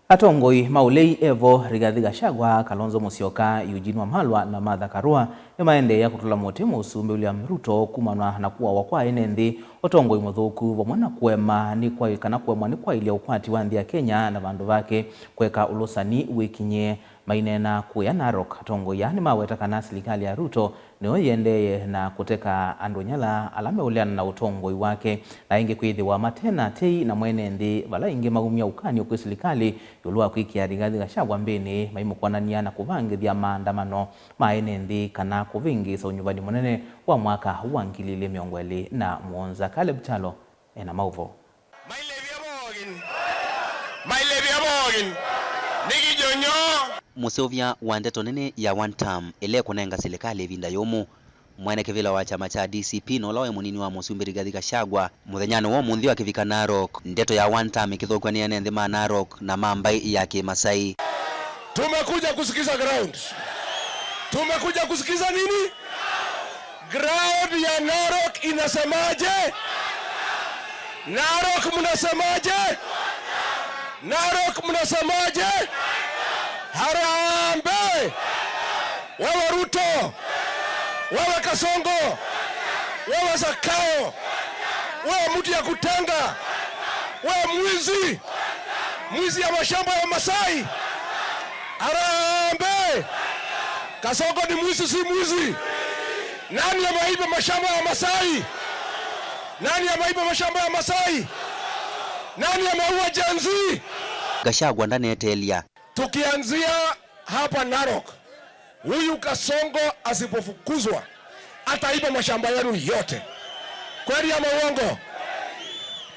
Atongoi ma ulei evo Rigathi Gachagua, Kalonzo Musyoka, Eugene Wamalwa na Martha Karua nimaendeea kutula muti musumbi William Ruto kumanwa na kuawa kwa ene nthi utongoi muthuku vamwe na kuema ni kwa kana kuemwa ni kwailya ukwati wa nthi ya Kenya na vandu vake kweka ulusani wikinye mainena kuya Narok. Atongoi aa nimaweta kana silikali ya Ruto niyo yendeye na kuteka andu nyala ala meuleana na utongoi wake na ingi kwithiwa matena tei na mwene nthi vala ingi maumia ukanio kwi silikali yulu wa kwikia Rigathi Gachagua mbini maimukwanania na kuvangithya maandamano ma ene nthi kana kuvingisa unyuvani munene wa mwaka wa 2027. Caleb Chalo ena mauvo. Mailepia pookin, mailepia pookin nikijo nyoo. Museuvya wa ndeto nene ya one term ile kunenga silikali ivinda yumu mwene kivila wa chama cha DCP nola we munini wa musumbi Rigathi Gachagua muthenyani wa munthi akivika Narok. Ndeto ya one term ikithukwa ni ene nthi ma Narok na ma mbai ya Kimasai. Tumekuja kusikiza ground. Tumekuja kusikiza nini? Ground ya Narok inasemaje? Narok mnasemaje? Narok mnasemaje? Harambee! Wewe Ruto, wewe Kasongo, wewe Zakao, wewe mtu ya kutenga, wewe mwizi, mwizi ya mashamba ya Masai. Harambee! Kasongo ni mwizi, si mwizi? Nani ameiba mashamba ya Masai? Nani ameiba mashamba ya Masai? Nani ameua Gen Z? Gachagua ndanetelia. Tukianzia hapa Narok, huyu Kasongo asipofukuzwa ataiba mashamba yenu yote. Kweli ama uongo?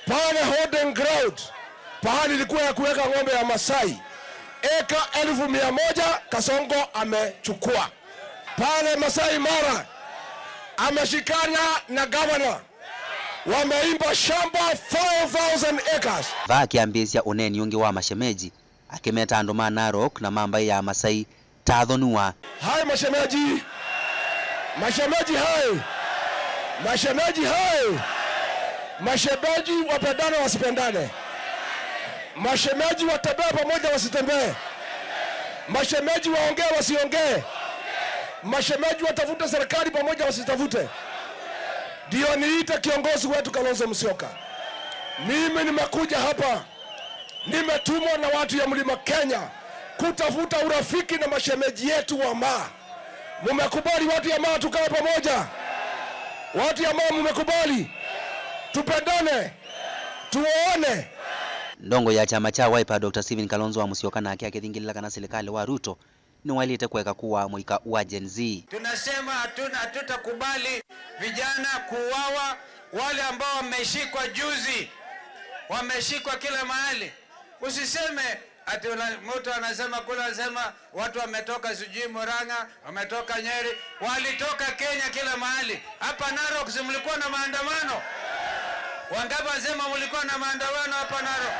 Pale holding ground, pahali ilikuwa ya kuweka ng'ombe ya Masai, eka 100,000 Kasongo amechukua. Pale Masai Mara ameshikana na governor, wameimba shamba 5000 acres. Vakiambisya uneni ungi wa mashemeji akimeta andu ma Narok na mambai ya Masai tathonua. Hai mashemeji, mashemeji hai, mashemeji hai, mashemeji wapendane wasipendane, mashemeji watembee pamoja wasitembee, mashemeji waongee wasiongee, mashemeji watafute serikali pamoja wasitafute. Ndio niite kiongozi wetu Kalonzo Musyoka. Mimi nimekuja hapa, nimetumwa na watu ya Mlima Kenya kutafuta urafiki na mashemeji yetu wa Maa. Mumekubali watu ya Maa tukae pamoja? Watu ya Maa mumekubali tupendane, tuone? Ndongo ya chama cha Wiper Dr. Stephen Kalonzo wa Musyoka nake akithingilila kana silikali wa Ruto ni walite kuweka kuwa mwika wa Gen Z. Tunasema hatutakubali vijana kuuawa. Wale ambao wameshikwa juzi, wameshikwa kila mahali. Usiseme ati mtu anasema kule, anasema watu wametoka sijui Murang'a, wametoka Nyeri, walitoka Kenya kila mahali. Hapa Narok si mlikuwa na maandamano? Wangapi wanasema mlikuwa na maandamano hapa Narok?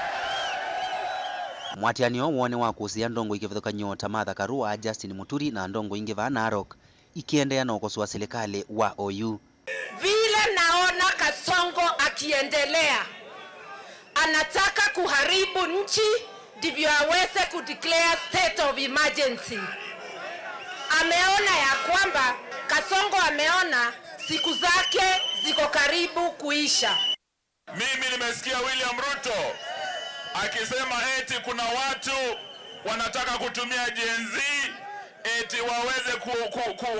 Mwatianio wone wa kusia ndongo ikivithuka nyota Martha Karua, Justin Muturi na ndongo ingi va Narok ikiendeea na ukosoa serikali wa OU. Vile naona Kasongo akiendelea anataka kuharibu nchi ndivyo aweze kudeclare state of emergency. Ameona ya kwamba Kasongo ameona siku zake ziko karibu kuisha. Mimi nimesikia William Ruto akisema eti kuna watu wanataka kutumia Gen Z eti waweze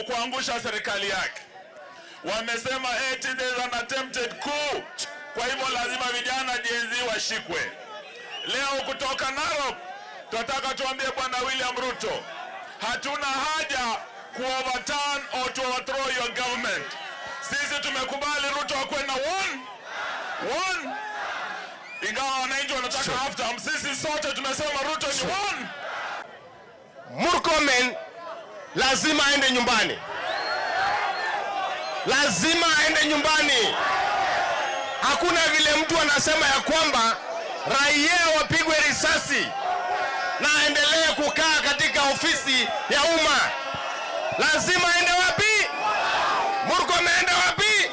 kuangusha serikali yake. Wamesema eti there is an attempted coup, kwa hivyo lazima vijana Gen Z washikwe. Leo kutoka Narok tunataka tuambie Bwana William Ruto, hatuna haja ku overturn or to overthrow your government. Sisi tumekubali Ruto akuwe na one one, ingawa wananchi wanataka half term, sisi sote tumesema Ruto ni one. Murkomen lazima aende nyumbani, lazima aende nyumbani. Hakuna vile mtu anasema ya kwamba raia wapigwe risasi na aendelee kukaa katika ofisi ya umma. Lazima aende wapi? Murkomen aende wapi?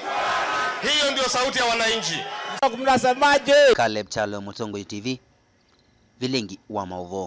Hiyo ndio sauti ya wananchi. Mnasemaje? Caleb Chalo, Mutongo TV, Vilingi wa Maovo.